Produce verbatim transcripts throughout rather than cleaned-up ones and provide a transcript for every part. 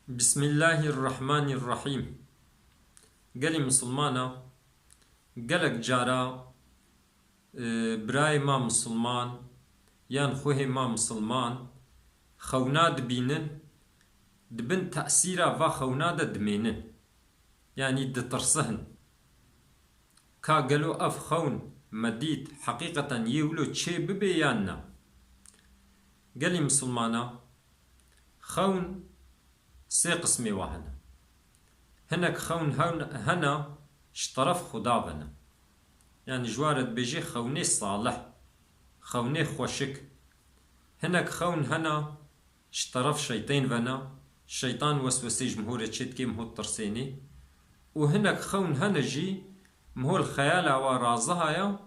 Bismillahirrahmanirrahîm. Gelî misilmana, gelek cara, e, birayê ma misilman yan xwehê ma misilman xewna dibînin, di bin tesîra va xewna de dimênin. Yanî ditirsihin. Ka gelo ev xewn me dît, heqîqeten yê wilo çê bibe yan na? Gelî misilmana, xewn sê qismê wa hene. Hinek xewn hewn-, hene ji teref Xuda ve ne. Yanî ji wa re dibêjê xewnê salih, xewnê xweşik. Hinek xewn hene ji teref şeytên ve ne, şeytan weswesê ji miho re çêdike, miho tirsênê. Û hinek xewn hene jî miho li xeyala wa razihaya,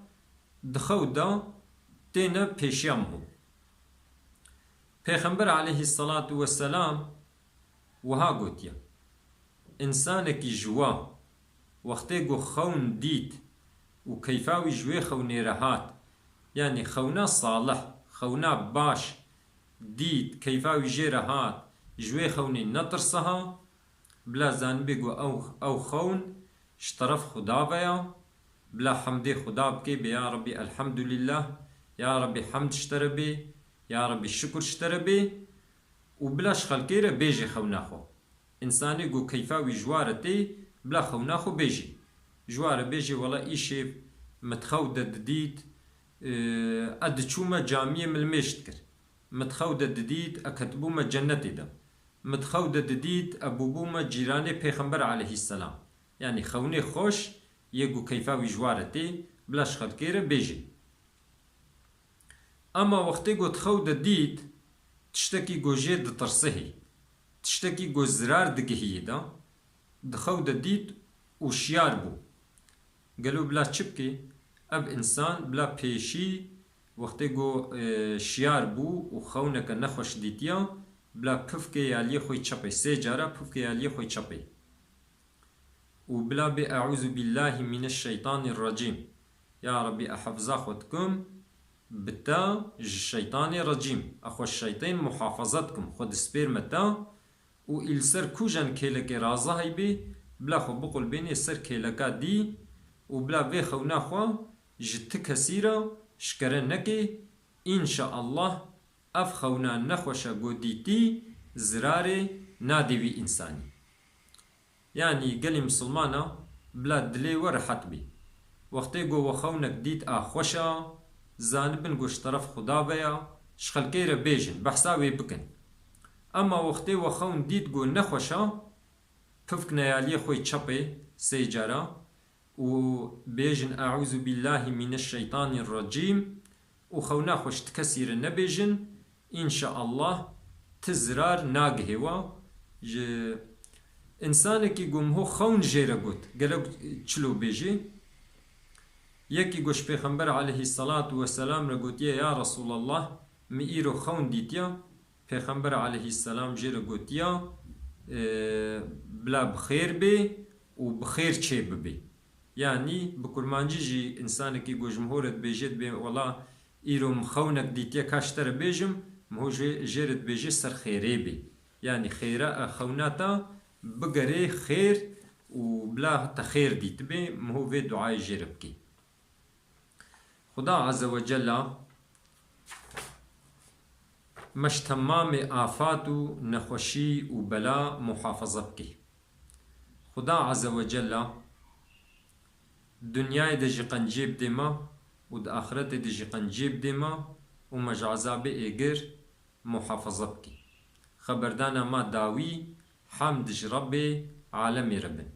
di xew de têne pêşiya miho. Pêxember aleyhisselatu vesselam wiha gotiye, Însanekî ji wa wextê ku xewn dît û keyfa wî ji wê xewnê re hat, yanî xewna salih, xewna baş dît, keyfa wî jê re hat, ji wê xewnê netirsiha, bila zanibê ku ew, ew xewn ji teref Xuda ve ya, bila hemdê Xuda bike, bê ya Rebî elhemdulîllah, ya Rebî hemd ji te re bê, ya Rebî şikir ji te re bê û bila ji xelkê re bêjê xewna xwe. Însanê ku keyfa wî ji wa re tê, bila xewna xwe bêjê. Ji wa re bêjê, wela îşev min di xew de didît, e, ez diçûme camiyê min li mêj dikir. Min di xew de didît ez ketibûme cennetê de. Min di xew de didît ez bûbûme cîranê Pêxember aleyhisselam. Yanî xewnê xweş yê ku keyfa wî ji wa re tê, bila ji xelkê re bêjê. Ema wextê ku di xew de dît, tiştekî ku jê ditirsihê, tiştekî ku zirar digihiyê de, di xew de dît û şiyar bû. Gelo bila çi bikê? Ev însan bila pêşî wextê ku, e, şiyar bû û xewneke nexweş dîtiya, bila pifkê ya liyê xwe yê çepê, sê cara pifkê ya liyê xwe yê çepê. Û bila bê, "Eûzubillahî mineşşeytanîrrecîm." Ya Rebî, ez hefza xwe dikim bi te ji şeytanê recîm. Ez xwe ji şeytên muhafaza dikim, xwe dispêrme te. Û î li ser kujen kêlekê raza heybê, bila xwe biqulbênê ser kêleka dî û bila vê xewna xwe ji ti kesî re şikere nekê. Înşaallah, ev xewna nexweşa ku dîtî zirarê nadê wî însanî. Yanî gelê misilmana bila dilê we rehet bî. Wextê ku we xewnek dît a xweş a, zanibin ku ji teref Xuda ve ya, ji xelkê re bêjin, behsa wê bikin. Ema wextê we xewn dît ku nexweş a, pifkne ya liyê xwe yê çepê sê cara û bêjin, "Eûzubillahî mineşşeytanîrrecîm" û xewna xwe ji ti kesî re nebêjin, înşaallah ti zirar nagihê we. Ji însanekî ku miho xewn jê re got, gelek çilo bêjê. Yekî ku ji Pêxember aleyhisselatu vesselam re gotiye, "Ya Resulallah, min îro xewn dîtiya." Pêxember aleyhisselam jê re gotiya, e, "Bila bi xêr bê û bi xêr çê bibe." Yanî bi kurmancî jî însanekî ku ji miho re dibêje, dibê, "Wela îro min xewnek dîtiye, ka ji te re bêjim", miho jê, jê re dibêje, "Ser xêrê bê." Yanî xêra, e, xewna te bigerê xêr û bila te xêr dîtibê, miho vê duayê jê re bikê. Xuda Azze ve Cella me ji temamê afat û nexweşî û bela muhafaza bike. Xuda Azze ve Cella dinyayê de jî qenciyê bidê me û di axiretê de jî qenciyê bidê me û me ji ezabê êgir muhafaza bike. Xeberdana me dawî, hemd ji Rebbê alemê re bin.